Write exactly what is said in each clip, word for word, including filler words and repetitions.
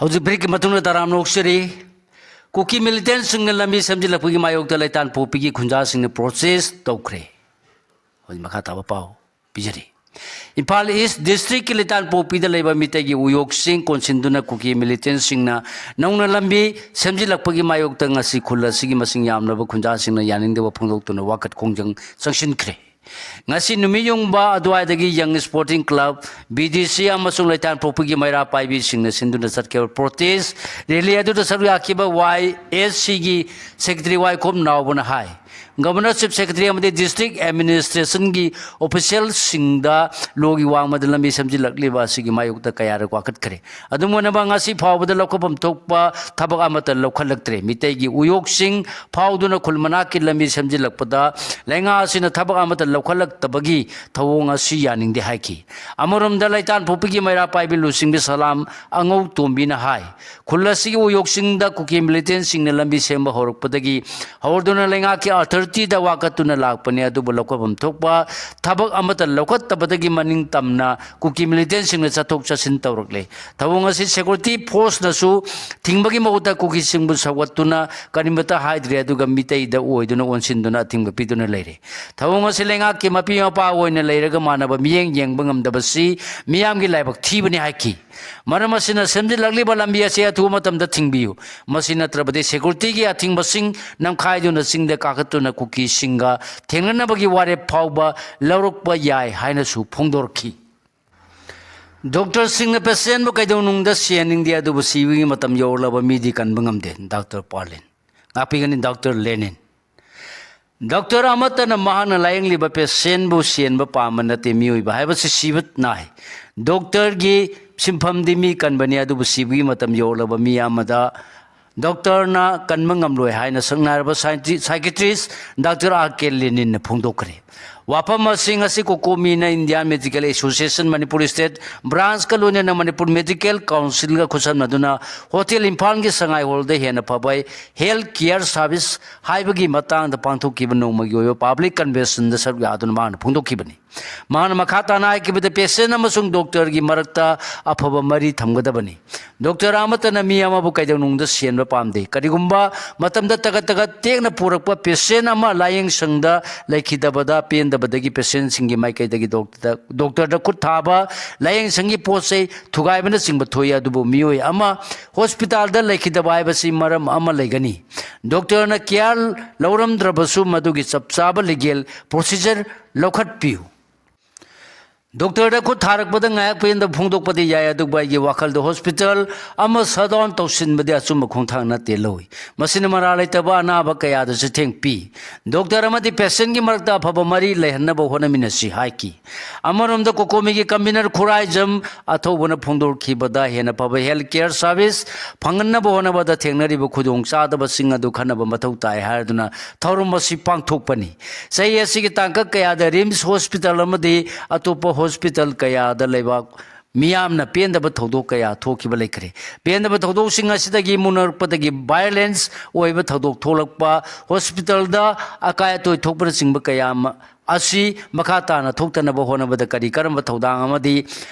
ꯍꯧꯖꯤꯛ breakꯀꯤ ꯃꯇꯨꯡꯗ ꯇꯔꯥꯝꯅ ꯑꯣꯛꯆꯔꯤ꯫ ꯀꯨꯀꯤ militantꯁꯤꯡꯅ ꯂꯝꯕꯤ ꯁꯦꯝꯖꯤꯜꯂꯛꯄꯒꯤ ꯃꯥꯌꯣꯛꯇ ꯂꯩꯇꯥꯟꯄꯣꯛꯄꯤꯒꯤ ꯈꯨꯟꯖꯥꯁꯤꯡꯅ protest ꯇꯧꯈ꯭ꯔꯦ꯫ ꯍꯧꯖꯤꯛ ꯃꯈꯥ ꯇꯥꯕ ꯄꯥꯎ ꯄꯤꯖꯔꯤ꯫ ꯏꯝꯐꯥꯜ East districtꯀꯤ ꯂꯩꯇꯥꯟꯄꯣꯛꯄꯤꯗ ꯂꯩꯕ ꯃꯤꯇꯩꯒꯤ ꯎꯌꯣꯛꯁꯤꯡ ꯀꯣꯟꯁꯤꯟꯗꯨꯅ ꯀꯨꯀꯤ militantꯁꯤꯡꯅ ꯅꯧꯅ ꯂꯝꯕꯤ ꯁꯦꯝꯖꯤꯜꯂꯛꯄꯒꯤ ꯃꯥꯌꯣꯛꯇ ꯉꯁꯤ ꯈꯨꯜ ꯑꯁꯤꯒꯤ ꯃꯁꯤꯡ ꯌꯥꯝꯂꯕ ꯈꯨꯟꯖꯥꯁꯤꯡꯅ ꯌꯥꯅꯤꯡꯗꯕ ꯐꯣꯡꯗꯣꯛꯇꯨꯅ ꯋꯥꯀꯠ ꯈꯣꯡꯖꯪ ꯆꯪꯁꯤꯟꯈ꯭ꯔꯦ꯫ ꯉꯁꯤ ꯅꯨꯃꯤꯠ ꯌꯨꯡꯕ ꯑꯗꯨꯋꯥꯏꯗꯒꯤ Young Sporting Club, B D C ꯑꯃꯁꯨꯡ ꯂꯩꯇꯥꯟꯄꯣꯛꯄꯤꯒꯤ ꯃꯩꯔꯥ ꯄꯥꯏꯕꯤꯁꯤꯡꯅ ꯁꯤꯟꯗꯨꯅ ꯆꯠꯈꯤꯕ protest rally ꯑꯗꯨꯗ ꯁꯔꯨꯛ ꯌꯥꯈꯤꯕ Y S Cꯒꯤ secretary ꯋꯥꯏꯈꯣꯝ ꯅꯥꯎꯕꯅ ꯍꯥꯏ, Governor, Chief Secretary ꯑꯃꯗꯤ district administrationꯒꯤ officialꯁꯤꯡꯗ ꯂꯣꯒꯤ ꯋꯥꯡꯃꯗ ꯂꯝꯕꯤ ꯁꯦꯝꯖꯤꯜꯂꯛꯂꯤꯕ ꯑꯁꯤꯒꯤ ꯃꯥꯌꯣꯛꯇ ꯀꯌꯥꯔꯛ ꯋꯥꯀꯠꯈ꯭ꯔꯦ꯫ ꯑꯗꯨꯝ ꯑꯣꯏꯅꯃꯛ, ꯉꯁꯤ ꯐꯥꯎꯕꯗ ꯂꯧꯈꯠꯐꯝ ꯊꯣꯛꯄ ꯊꯕꯛ ꯑꯃꯠꯇ ꯂꯧꯈꯠꯂꯛꯇ꯭ꯔꯦ꯫ ꯃꯤꯇꯩꯒꯤ ꯎꯌꯣꯛꯁꯤꯡ ꯐꯥꯎꯗꯨꯅ ꯈꯨꯜ ꯃꯅꯥꯛꯀꯤ ꯂꯝꯕꯤ ꯁꯦꯝꯖꯤꯜꯂꯛꯄꯗ ꯂꯩꯉꯥꯛ ꯑꯁꯤꯅ ꯊꯕꯛ ꯑꯃꯠꯇ ꯂꯧꯈꯠꯂꯛꯇꯕꯒꯤ ꯊꯧꯑꯣꯡ ꯑꯁꯤ ꯌꯥꯅꯤꯡꯗꯦ ꯍꯥꯏꯈꯤ꯫ ꯑꯃꯔꯣꯝꯗ, ꯂꯩꯇꯥꯟꯄꯣꯛꯄꯤꯒꯤ ꯃꯩꯔꯥ ꯄꯥꯏꯕꯤ ꯂꯨꯆꯤꯡꯕꯤ ꯁꯂꯥꯝ ꯑꯉꯧꯇꯣꯝꯕꯤꯅ ꯍꯥꯏ, ꯈꯨꯜ ꯑꯁꯤꯒꯤ ꯎꯌꯣꯛꯁꯤꯡꯗ ꯀꯨꯀꯤ militantꯁꯤꯡꯅ ꯂꯝꯕꯤ ꯁꯦꯝꯕ ꯍꯧꯔꯛꯄꯗꯒꯤ ꯍꯧꯔꯗꯨꯅ ꯂꯩꯉꯥꯛꯀꯤ authorityꯗ ꯋꯥꯀꯠꯇꯨꯅ ꯂꯥꯛꯄꯅꯤ, ꯑꯗꯨꯕꯨ ꯂꯧꯈꯠꯐꯝ ꯊꯣꯛꯄ ꯊꯕꯛ ꯑꯃꯠꯇ ꯂꯧꯈꯠꯇꯕꯗꯒꯤ ꯃꯅꯤꯡ ꯇꯝꯅ ꯀꯨꯀꯤ militantꯁꯤꯡꯅ ꯆꯠꯊꯣꯛ ꯆꯠꯁꯤꯟ ꯇꯧꯔꯛꯂꯦ꯫ ꯊꯧꯑꯣꯡ ꯑꯁꯤ security forceꯅꯁꯨ ꯊꯤꯡꯕꯒꯤ ꯃꯍꯨꯠꯇ ꯀꯨꯀꯤꯁꯤꯡꯕꯨ ꯁꯧꯒꯠꯇꯨꯅ ꯀꯔꯤꯃꯠꯇ ꯍꯥꯏꯗ꯭ꯔꯦ, ꯑꯗꯨꯒ ꯃꯤꯇꯩꯗ ꯑꯣꯏꯗꯨꯅ ꯑꯣꯟꯁꯤꯟꯗꯨꯅ ꯑꯊꯤꯡꯕ ꯄꯤꯗꯨꯅ ꯂꯩꯔꯦ꯫ ꯊꯧꯑꯣꯡ ꯑꯁꯤ ꯂꯩꯉꯥꯛꯀꯤ ꯃꯄꯤ ꯃꯄꯥ ꯑꯣꯏꯅ ꯂꯩꯔꯒ ꯃꯥꯟꯅꯕ ꯃꯤꯠꯌꯦꯡ ꯌꯦꯡꯕ ꯉꯝꯗꯕꯁꯤ ꯃꯤꯌꯥꯝꯒꯤ ꯂꯥꯏꯕꯛ ꯊꯤꯕꯅꯤ ꯍꯥꯏꯈꯤ꯫ ꯃꯔꯝ ꯑꯁꯤꯅ, ꯁꯦꯝꯖꯤꯜꯂꯛꯂꯤꯕ ꯂꯝꯕꯤ ꯑꯁꯤ ꯑꯊꯨꯕ ꯃꯇꯝꯗ ꯊꯤꯡꯕꯤꯌꯨ, ꯃꯁꯤ ꯅꯠꯇ꯭ꯔꯕꯗꯤ securityꯒꯤ ꯑꯊꯤꯡꯕꯁꯤꯡ ꯅꯝꯈꯥꯏꯗꯨꯅ ꯆꯤꯡꯗ ꯀꯥꯈꯠꯇꯨꯅ ꯀꯨꯀꯤꯁꯤꯡꯒ ꯊꯦꯡꯅꯅꯕꯒꯤ ꯋꯥꯔꯦꯞ ꯐꯥꯎꯕ ꯂꯧꯔꯛꯄ ꯌꯥꯏ ꯍꯥꯏꯅꯁꯨ ꯐꯣꯡꯗꯣꯔꯛꯈꯤ꯫ Doctorꯁꯤꯡꯅ patientꯕꯨ ꯀꯩꯗꯧꯅꯨꯡꯗ ꯁꯤꯍꯟꯅꯤꯡꯗꯦ, ꯑꯗꯨꯕꯨ ꯁꯤꯕꯒꯤ ꯃꯇꯝ ꯌꯧꯔꯛꯂꯕ ꯃꯤꯗꯤ ꯀꯟꯕ ꯉꯝꯗꯦ꯫ Doctor Parlin, ꯉꯥꯛꯄꯤꯒꯅꯤ Doctor Lenin꯫ Doctor ꯑꯃꯠꯇꯅ ꯃꯍꯥꯛꯅ ꯂꯥꯌꯦꯡꯂꯤꯕ patientꯕꯨ ꯁꯤꯍꯟꯕ ꯄꯥꯝꯕ ꯅꯠꯇꯦ꯫ ꯃꯤꯑꯣꯏꯕ ꯍꯥꯏꯕꯁꯤ ꯁꯤꯕ ꯅꯥꯏ꯫ Doctorꯒꯤ ꯁꯤꯟꯐꯝꯗꯤ ꯃꯤ ꯀꯟꯕꯅꯤ, ꯑꯗꯨꯕꯨ ꯁꯤꯕꯒꯤ ꯃꯇꯝ ꯌꯧꯔꯛꯂꯕ ꯃꯤ ꯑꯃꯗ doctorꯅ ꯀꯟꯕ ꯉꯝꯂꯣꯏ ꯍꯥꯏꯅ ꯁꯛꯅꯥꯏꯔꯕ scienti-, psychiatrist Doctor R K Leninꯅ ꯐꯣꯡꯗꯣꯛꯈ꯭ꯔꯦ꯫ ꯋꯥꯐꯝ ꯑꯁꯤ ꯉꯁꯤ ꯀꯣꯀꯣꯃꯤꯅ Indian Medical Association Manipur State Branchꯀ ꯂꯣꯏꯅꯅ ꯃꯅꯤꯄꯨꯔ ꯃꯦꯗꯤꯀꯦꯜ ꯀꯥꯎꯟꯁꯤꯜꯒ ꯈꯨꯠꯁꯝꯅꯗꯨꯅ ꯍꯣꯇꯦꯜ ꯏꯝꯐꯥꯜꯒꯤ ꯁꯉꯥꯏ ꯍꯣꯜꯗ ꯍꯦꯟꯅ ꯐꯕ ꯍꯦꯜꯊ ꯀꯤꯌꯔ ꯁꯥꯔꯚꯤꯁ ꯍꯥꯏꯕꯒꯤ ꯃꯇꯥꯡꯗ ꯄꯥꯡꯊꯣꯛꯈꯤꯕ ꯅꯣꯡꯃꯒꯤ ꯑꯣꯏꯕ ꯄꯕ꯭ꯂꯤꯛ ꯀꯟꯚꯦꯟꯁꯟꯗ ꯁꯔꯨꯛ ꯌꯥꯗꯨꯅ ꯃꯥꯅ ꯐꯣꯡꯗꯣꯛꯈꯤꯕꯅꯤ꯫ ꯃꯍꯥꯛꯅ ꯃꯈꯥ ꯇꯥꯅ ꯍꯥꯏꯈꯤꯕꯗ, ꯄꯦꯁꯦꯟ ꯑꯃꯁꯨꯡ ꯗꯣꯛꯇꯔꯒꯤ ꯃꯔꯛꯇ ꯑꯐꯕ ꯃꯔꯤ ꯊꯝꯒꯗꯕꯅꯤ꯫ ꯗꯣꯛꯇꯔ ꯑꯃꯠꯇꯅ ꯃꯤ ꯑꯃꯕꯨ ꯀꯩꯗꯧꯅꯨꯡꯗ ꯁꯤꯍꯟꯕ ꯄꯥꯝꯗꯦ꯫ ꯀꯔꯤꯒꯨꯝꯕ ꯃꯇꯝꯗ ꯇꯒꯠ ꯇꯒꯠ ꯇꯦꯛꯅ ꯄꯨꯔꯛꯄ ꯄꯦꯁꯦꯟ ꯑꯃ ꯂꯥꯌꯦꯡ ꯁꯪꯗ ꯂꯩꯈꯤꯗꯕꯗ ꯄꯦꯟꯗꯕꯗꯒꯤ ꯄꯦꯁꯦꯟꯁꯤꯡꯒꯤ ꯃꯥꯏꯀꯩꯗꯒꯤ ꯗꯣꯛꯇꯔꯗ, ꯗꯣꯛꯇꯔꯗ ꯈꯨꯠ ꯊꯥꯕ, ꯂꯥꯌꯦꯡ ꯁꯪꯒꯤ ꯄꯣꯠ ꯆꯩ ꯊꯨꯒꯥꯏꯕꯅꯆꯤꯡꯕ ꯊꯣꯛꯏ꯫ ꯑꯗꯨꯕꯨ ꯃꯤꯑꯣꯏ ꯑꯃ ꯍꯣꯁꯄꯤꯇꯥꯜꯗ ꯂꯩꯈꯤꯗꯕ ꯍꯥꯏꯕꯁꯤ ꯃꯔꯝ ꯑꯃ ꯂꯩꯒꯅꯤ꯫ ꯗꯣꯛꯇꯔꯅ ꯀꯤꯌꯥꯔ ꯂꯧꯔꯝꯗ꯭ꯔꯕꯁꯨ ꯃꯗꯨꯒꯤ ꯆꯞ ꯆꯥꯕ ꯂꯤꯒꯦꯜ ꯄ꯭ꯔꯣꯁꯤꯖꯔ ꯂꯧꯈꯠꯄꯤꯌꯨ꯫ ꯗꯣꯛꯇꯔꯗ ꯈꯨꯠ ꯊꯥꯔꯛꯄꯗ ꯉꯥꯏꯍꯥꯛ ꯄꯦꯟꯗꯕ ꯐꯣꯡꯗꯣꯛꯄꯗꯤ ꯌꯥꯏ, ꯑꯗꯨꯕꯨ ꯑꯩꯒꯤ ꯋꯥꯈꯜꯗ ꯍꯣꯁꯄꯤꯇꯥꯜ ꯑꯃ ꯁꯠ ꯗꯥꯎꯟ ꯇꯧꯁꯤꯟꯕꯗꯤ ꯑꯆꯨꯝꯕ ꯈꯣꯡꯊꯥꯡ ꯅꯠꯇꯦ ꯂꯧꯏ꯫ ꯃꯁꯤꯅ ꯃꯔꯥ ꯂꯩꯇꯕ ꯑꯅꯥꯕ ꯀꯌꯥꯗ ꯆꯩꯊꯦꯡ ꯄꯤ꯫ ꯗꯣꯛꯇꯔ ꯑꯃꯗꯤ ꯄꯦꯁꯦꯟꯒꯤ ꯃꯔꯛꯇ ꯑꯐꯕ ꯃꯔꯤ ꯂꯩꯍꯟꯅꯕ ꯍꯣꯠꯅꯃꯤꯟꯅꯁꯤ ꯍꯥꯏꯈꯤ꯫ ꯑꯃꯔꯣꯝꯗ ꯀꯣꯀꯣꯃꯤꯒꯤ ꯀꯟꯚꯤꯅꯔ ꯈꯨꯔꯥꯏꯖꯝ ꯑꯊꯧꯕꯅ ꯐꯣꯡꯗꯣꯛꯈꯤꯕꯗ ꯍꯦꯟꯅ ꯐꯕ ꯍꯦꯜꯊ ꯀꯤꯌꯔ ꯁꯥꯔꯚꯤꯁ ꯐꯪꯍꯟꯅꯕ ꯍꯣꯠꯅꯕꯗ ꯊꯦꯡꯅꯔꯤꯕ ꯈꯨꯗꯣꯡꯆꯥꯗꯕꯁꯤꯡ ꯑꯗꯨ ꯈꯟꯅꯕ ꯃꯊꯧ ꯇꯥꯏ ꯍꯥꯏꯗꯨꯅ ꯊꯧꯔꯝ ꯑꯁꯤ ꯄꯥꯡꯊꯣꯛꯄꯅꯤ꯫ ꯆꯍꯤ ꯑꯁꯤꯒꯤ ꯇꯥꯡꯀꯛ ꯀꯌꯥꯗ ꯔꯤꯝꯁ ꯍꯣꯁꯄꯤꯇꯥꯜ ꯑꯃꯗꯤ ꯑꯇꯣꯞꯄ ꯍꯣꯁꯄꯤꯇꯥꯜ ꯀꯌꯥꯗ ꯂꯩꯕꯥꯛ ꯃꯤꯌꯥꯝꯅ ꯄꯦꯟꯗꯕ ꯊꯧꯗꯣꯛ ꯀꯌꯥ ꯊꯣꯛꯈꯤꯕ ꯂꯩꯈ꯭ꯔꯦ꯫ ꯄꯦꯟꯗꯕ ꯊꯧꯗꯣꯛꯁꯤꯡ ꯑꯁꯤꯗꯒꯤ ꯃꯨꯟꯅꯔꯛꯄꯗꯒꯤ ꯚꯥꯏꯑꯣꯂꯦꯟꯁ ꯑꯣꯏꯕ ꯊꯧꯗꯣꯛ ꯊꯣꯛꯂꯛꯄ, ꯍꯣꯁꯄꯤꯇꯥꯜꯗ ꯑꯀꯥꯏ ꯑꯇꯣꯏ ꯊꯣꯛꯄꯅꯆꯤꯡꯕ ꯀꯌꯥ ꯑꯃ ꯑꯁꯤ ꯃꯈꯥ ꯇꯥꯅ ꯊꯣꯛꯇꯅꯕ ꯍꯣꯠꯅꯕꯗ ꯀꯔꯤ ꯀꯔꯝꯕ ꯊꯧꯗꯥꯡ ꯑꯃꯗꯤ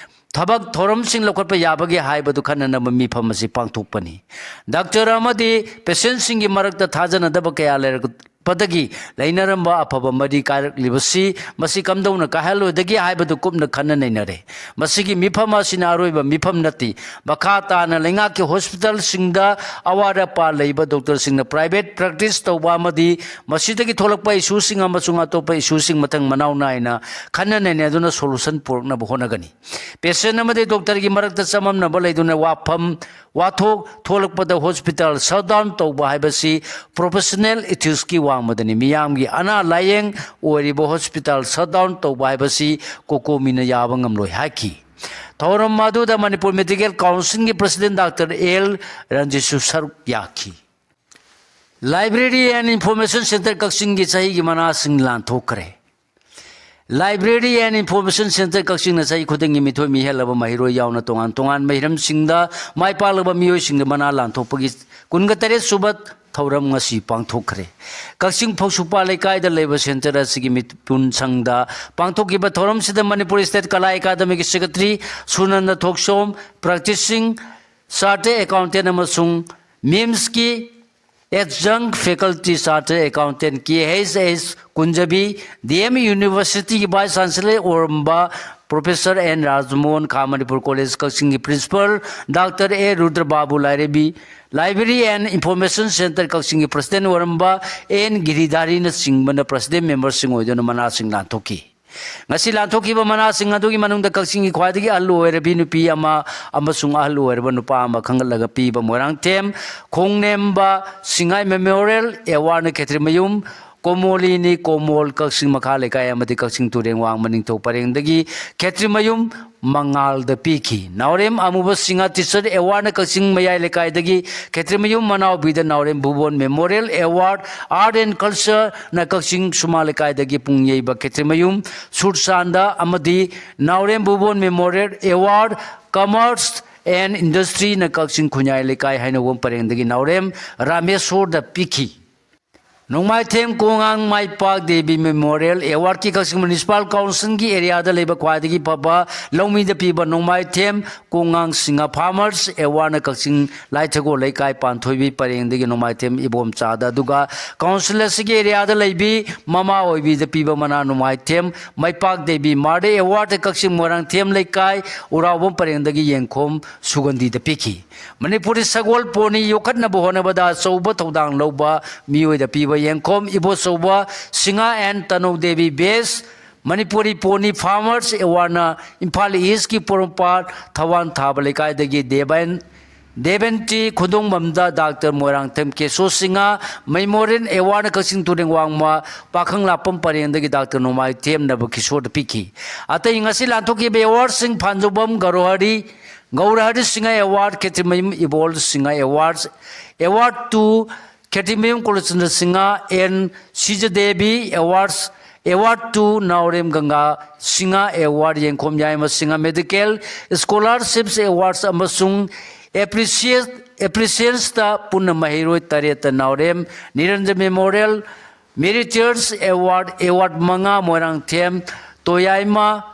ꯊꯕꯛ ꯊꯧꯔꯝꯁꯤꯡ ꯂꯧꯈꯠꯄ ꯌꯥꯕꯒꯦ ꯍꯥꯏꯕꯗꯨ ꯈꯟꯅꯅꯕ ꯃꯤꯐꯝ ꯑꯁꯤ ꯄꯥꯡꯊꯣꯛꯄꯅꯤ꯫ ꯗꯥꯛꯇꯔ ꯑꯃꯗꯤ ꯄꯦꯁꯦꯟꯁꯤꯡꯒꯤ ꯃꯔꯛꯇ ꯊꯥꯖꯅꯗꯕ ꯀꯌꯥ ꯂꯩꯔꯛꯄꯗꯒꯤ ꯂꯩꯅꯔꯝꯕ ꯑꯐꯕ ꯃꯔꯤ ꯀꯥꯏꯔꯛꯂꯤꯕꯁꯤ ꯃꯁꯤ ꯀꯝꯗꯧꯅ ꯀꯥꯏꯍꯜꯂꯣꯏꯗꯒꯦ ꯍꯥꯏꯕꯗꯨ ꯀꯨꯞꯅ ꯈꯟꯅ ꯅꯩꯅꯔꯦ꯫ ꯃꯁꯤꯒꯤ ꯃꯤꯐꯝ ꯑꯁꯤꯅ ꯑꯔꯣꯏꯕ ꯃꯤꯐꯝ ꯅꯠꯇꯦ꯫ ꯃꯈꯥ ꯇꯥꯅ ꯂꯩꯉꯥꯛꯀꯤ ꯍꯣꯁꯄꯤꯇꯥꯜꯁꯤꯡꯗ ꯑꯋꯥꯠ ꯑꯄꯥ ꯂꯩꯕ ꯗꯣꯛꯇꯔꯁꯤꯡꯅ ꯄ꯭ꯔꯥꯏꯚꯦꯠ ꯄ꯭ꯔꯦꯛꯇꯤꯁ ꯇꯧꯕ ꯑꯃꯗꯤ ꯃꯁꯤꯗꯒꯤ ꯊꯣꯛꯂꯛꯄ ꯏꯁꯨꯁꯤꯡ ꯑꯃꯁꯨꯡ ꯑꯇꯣꯞꯄ ꯏꯁꯨꯁꯤꯡ ꯃꯊꯪ ꯃꯅꯥꯎ ꯅꯥꯏꯅ ꯈꯟꯅ ꯅꯩꯅꯗꯨꯅ ꯁꯣꯂꯨꯁꯟ ꯄꯨꯔꯛꯅꯕ ꯍꯣꯠꯅꯒꯅꯤ꯫ ꯄꯦꯁꯦꯟ ꯑꯃꯗꯤ ꯗꯣꯛꯇꯔꯒꯤ ꯃꯔꯛꯇ ꯆꯃꯝꯅꯕ ꯂꯩꯗꯨꯅ ꯋꯥꯐꯝ ꯋꯥꯊꯣꯛ ꯊꯣꯛꯂꯛꯄꯗ ꯍꯣꯁꯄꯤꯇꯥꯜ ꯁꯠ ꯗꯥꯎꯟ ꯇꯧꯕ ꯍꯥꯏꯕꯁꯤ ꯄ꯭ꯔꯣꯐꯦꯁꯅꯦꯜ ꯏꯊꯤꯛꯁꯀꯤ ꯋꯥꯡꯃꯗꯅꯤ꯫ ꯃꯤꯌꯥꯝꯒꯤ ꯑꯅꯥ ꯂꯥꯌꯦꯡ ꯑꯣꯏꯔꯤꯕ ꯍꯣꯁꯄꯤꯇꯥꯜ ꯁꯠ ꯗꯥꯎꯟ ꯇꯧꯕ ꯍꯥꯏꯕꯁꯤ ꯀꯣꯀꯣꯃꯤꯅ ꯌꯥꯕ ꯉꯝꯂꯣꯏ ꯍꯥꯏꯈꯤ꯫ ꯊꯧꯔꯝ ꯑꯗꯨꯗ ꯃꯅꯤꯄꯨꯔ ꯃꯦꯗꯤꯀꯦꯜ ꯀꯥꯎꯟꯁꯤꯜꯒꯤ ꯄ꯭ꯔꯁꯤꯗꯦꯟ ꯗꯥꯛꯇꯔ ꯑꯦꯜ ꯔꯟꯖꯤꯠꯁꯨ ꯁꯔꯨꯛ ꯌꯥꯈꯤ꯫ Library and Information Centre ꯀꯛꯆꯤꯡꯒꯤ ꯆꯍꯤꯒꯤ ꯃꯅꯥꯁꯤꯡ ꯂꯥꯟꯊꯣꯛꯈ꯭ꯔꯦ꯫ Library and Information Center ꯀꯛꯆꯤꯡꯅ ꯆꯍꯤ ꯈꯨꯗꯤꯡꯒꯤ ꯃꯤꯊꯣꯏ ꯃꯤꯍꯦꯜꯂꯕ ꯃꯍꯩꯔꯣꯏ ꯌꯥꯎꯅ ꯇꯣꯉꯥꯟ ꯇꯣꯉꯥꯟꯕ ꯍꯤꯔꯝꯁꯤꯡꯗ ꯃꯥꯏ ꯄꯥꯛꯂꯕ ꯃꯤꯑꯣꯏꯁꯤꯡꯗ ꯃꯅꯥ ꯂꯥꯟꯊꯣꯛꯄꯒꯤ ꯀꯨꯟꯒ ꯇꯔꯦꯠ ꯁꯨꯕ ꯊꯧꯔꯝ ꯉꯁꯤ ꯄꯥꯡꯊꯣꯛꯈ꯭ꯔꯦ꯫ ꯀꯛꯆꯤꯡ ꯐꯧꯁꯨꯄꯥ ꯂꯩꯀꯥꯏꯗ ꯂꯩꯕ center ꯑꯁꯤꯒꯤ ꯃꯤꯄꯨꯟ ꯁꯪꯗ ꯄꯥꯡꯊꯣꯛꯈꯤꯕ ꯊꯧꯔꯝꯁꯤꯗ ꯃꯅꯤꯄꯨꯔ State ꯀꯂꯥ ꯑꯦꯀꯥꯗꯃꯤꯒꯤ secretary ꯁꯨꯅꯟꯗ ꯊꯣꯛꯆꯣꯝ, practicing chartered accountant ꯑꯃꯁꯨꯡ MIMSꯀꯤ adjunct faculty chartered accountant K H H ꯀꯨꯟꯖꯕꯤ, ꯗꯤ ꯑꯦꯝ Universityꯒꯤ vice chancellor ꯑꯣꯏꯔꯝꯕ professor ꯑꯦꯟ ꯔꯥꯖꯃꯣꯍꯟ, ꯈꯥ ꯃꯅꯤꯄꯨꯔ college ꯀꯛꯆꯤꯡꯒꯤ principal doctor ꯑꯦ ꯔꯨꯗ꯭ꯔꯕꯥꯕꯨ ꯂꯥꯏꯔꯦꯝꯕꯤ, Library and Information Center ꯀꯛꯆꯤꯡꯒꯤ president ꯑꯣꯏꯔꯝꯕ ꯑꯦꯟ ꯒꯤꯔꯤꯙꯥꯔꯤꯅꯆꯤꯡꯕꯅ president memberꯁꯤꯡ ꯑꯣꯏꯗꯨꯅ ꯃꯅꯥꯁꯤꯡ ꯂꯥꯟꯊꯣꯛꯈꯤ꯫ ꯉꯁꯤ ꯂꯥꯟꯊꯣꯛꯈꯤꯕ ꯃꯅꯥꯁꯤꯡ ꯑꯗꯨꯒꯤ ꯃꯅꯨꯡꯗ ꯀꯛꯆꯤꯡꯒꯤ ꯈ꯭ꯋꯥꯏꯗꯒꯤ ꯑꯍꯜ ꯑꯣꯏꯔꯕꯤ ꯅꯨꯄꯤ ꯑꯃ ꯑꯃꯁꯨꯡ ꯑꯍꯜ ꯑꯣꯏꯔꯕ ꯅꯨꯄꯥ ꯑꯃ ꯈꯟꯒꯠꯂꯒ ꯄꯤꯕ ꯃꯣꯏꯔꯥꯡꯊꯦꯝ ꯈꯣꯡꯅꯦꯝꯕ ꯁꯤꯡꯉꯥꯏ Memorial Awardꯅ ꯈꯦꯇ꯭ꯔꯤꯃꯌꯨꯝ ꯀꯣꯃꯣꯂꯤꯅꯤ ꯀꯣꯃꯣꯜ ꯀꯛꯆꯤꯡ ꯃꯈꯥ ꯂꯩꯀꯥꯏ ꯑꯃꯗꯤ ꯀꯛꯆꯤꯡ ꯇꯨꯔꯦꯟ ꯋꯥꯡꯃ ꯅꯤꯡꯊꯧ ꯄꯔꯦꯡꯗꯒꯤ ꯈꯦꯇ꯭ꯔꯤꯃꯌꯨꯝ ꯃꯉꯥꯜꯗ ꯄꯤꯈꯤ꯫ ꯅꯥꯎꯔꯦꯝ ꯑꯃꯨꯕ ꯁꯤꯡꯍ Teacher Awardꯅ ꯀꯛꯆꯤꯡ ꯃꯌꯥꯏ ꯂꯩꯀꯥꯏꯗꯒꯤ ꯈꯦꯇ꯭ꯔꯤꯃꯌꯨꯝ ꯃꯅꯥꯎꯕꯤꯗ, ꯅꯥꯎꯔꯦꯝ ꯚꯨꯕꯣꯟ Memorial Award Art and Cultureꯅ ꯀꯛꯆꯤꯡ ꯁꯨꯃꯥꯡ ꯂꯩꯀꯥꯏꯗꯒꯤ ꯄꯨꯡ ꯌꯩꯕ ꯈꯦꯇ꯭ꯔꯤꯃꯌꯨꯝ ꯁꯨꯔꯆꯥꯟꯗ ꯑꯃꯗꯤ ꯅꯥꯎꯔꯦꯝ ꯚꯨꯕꯣꯟ Memorial Award Commerce and Industryꯅ ꯀꯛꯆꯤꯡ ꯈꯨꯟꯌꯥꯏ ꯂꯩꯀꯥꯏ ꯍꯩꯅꯧꯕꯝ ꯄꯔꯦꯡꯗꯒꯤ ꯅꯥꯎꯔꯦꯝ ꯔꯥꯃꯦꯁꯣꯔꯗ ꯄꯤꯈꯤ꯫ ꯅꯣꯡꯃꯥꯏꯊꯦꯝ ꯀꯣꯉꯥꯡ ꯃꯥꯏꯄꯥꯛ ꯗꯦꯕꯤ Memorial Awardꯀꯤ ꯀꯛꯆꯤꯡ Municipal Councilꯒꯤ areaꯗ ꯂꯩꯕ ꯈ꯭ꯋꯥꯏꯗꯒꯤ ꯐꯕ ꯂꯧꯃꯤꯗ ꯄꯤꯕ ꯅꯣꯡꯃꯥꯏꯊꯦꯝ ꯀꯣꯉꯥꯡ ꯁꯤꯡꯍ Farmers Awardꯅ ꯀꯛꯆꯤꯡ ꯂꯥꯏꯊꯒꯣꯜ ꯂꯩꯀꯥꯏ ꯄꯥꯟꯊꯣꯏꯕꯤ ꯄꯔꯦꯡꯗꯒꯤ ꯅꯣꯡꯃꯥꯏꯊꯦꯝ ꯏꯕꯣꯝꯆꯥꯗ, ꯑꯗꯨꯒ council ꯑꯁꯤꯒꯤ areaꯗ ꯂꯩꯕꯤ ꯃꯃꯥ ꯑꯣꯏꯕꯤꯗ ꯄꯤꯕ ꯃꯅꯥ ꯅꯣꯡꯃꯥꯏꯊꯦꯝ ꯃꯥꯏꯄꯥꯛ ꯗꯦꯕꯤ Mother Awardꯇ ꯀꯛꯆꯤꯡ ꯃꯣꯏꯔꯥꯡꯊꯦꯝ ꯂꯩꯀꯥꯏ ꯎꯔꯥꯎꯕꯝ ꯄꯔꯦꯡꯗꯒꯤ ꯌꯦꯡꯈꯣꯝ ꯁꯨꯒꯟꯗꯤꯗ ꯄꯤꯈꯤ꯫ ꯃꯅꯤꯄꯨꯔꯤ ꯁꯒꯣꯜ pony ꯌꯣꯛꯈꯠꯅꯕ ꯍꯣꯠꯅꯕꯗ ꯑꯆꯧꯕ ꯊꯧꯗꯥꯡ ꯂꯧꯕ ꯃꯤꯑꯣꯏꯗ ꯄꯤꯕ ꯌꯦꯡꯈꯣꯝ Ibochouba Singh and ꯇꯅꯧ Devi Best Manipuri Pony Farmers Awardꯅ Imphal Eastꯀꯤ ꯄꯣꯔꯣꯝꯄꯥꯠ ꯊꯋꯥꯟ ꯊꯥꯕ ꯂꯩꯀꯥꯏꯗꯒꯤ ꯗꯦꯕꯦꯟ, ꯗꯦꯕꯦꯟꯇꯤ ꯈꯨꯟꯗꯣꯡꯕꯝꯗ Doctor ꯃꯣꯏꯔꯥꯡꯊꯦꯝ ꯀꯦꯁꯣ ꯁꯤꯡꯍ Memorial Awardꯅ ꯀꯛꯆꯤꯡ ꯇꯨꯔꯦꯜ ꯋꯥꯡꯃ ꯄꯥꯈꯪ ꯂꯥꯛꯄꯝ ꯄꯔꯦꯡꯗꯒꯤ Doctor ꯅꯣꯡꯃꯥꯏꯊꯦꯝ ꯅꯕ ꯀꯤꯁꯣꯔꯗ ꯄꯤꯈꯤ꯫ ꯑꯇꯩ ꯉꯁꯤ ꯂꯥꯟꯊꯣꯛꯈꯤꯕ awardꯁꯤꯡ ꯐꯥꯟꯖꯧꯕꯝ ꯒꯧꯔꯍꯔꯤ, ꯒꯧꯔꯍꯔꯤ Singh Award, Khetrimayum ꯏꯕꯣꯜ Singh Awards, Award to Khetrimayum ꯀꯨꯂꯆꯟꯗ꯭ꯔ Singh and ꯁꯤꯖꯗꯦꯕꯤ Awards, Award to Naorem Ganga Singha Award, Yengkhom Yaima Singha Medical Scholarships Awards ꯑꯃꯁꯨꯡ Appreciate, Appreciationꯁꯇ ꯄꯨꯟꯅ ꯃꯍꯩꯔꯣꯏ ꯇꯔꯦꯠꯇ ꯅꯥꯎꯔꯦꯝ ꯅꯤꯔꯟꯖꯟ Memorial Meritorious Award, Award ꯃꯉꯥ Moirangthem Toyaima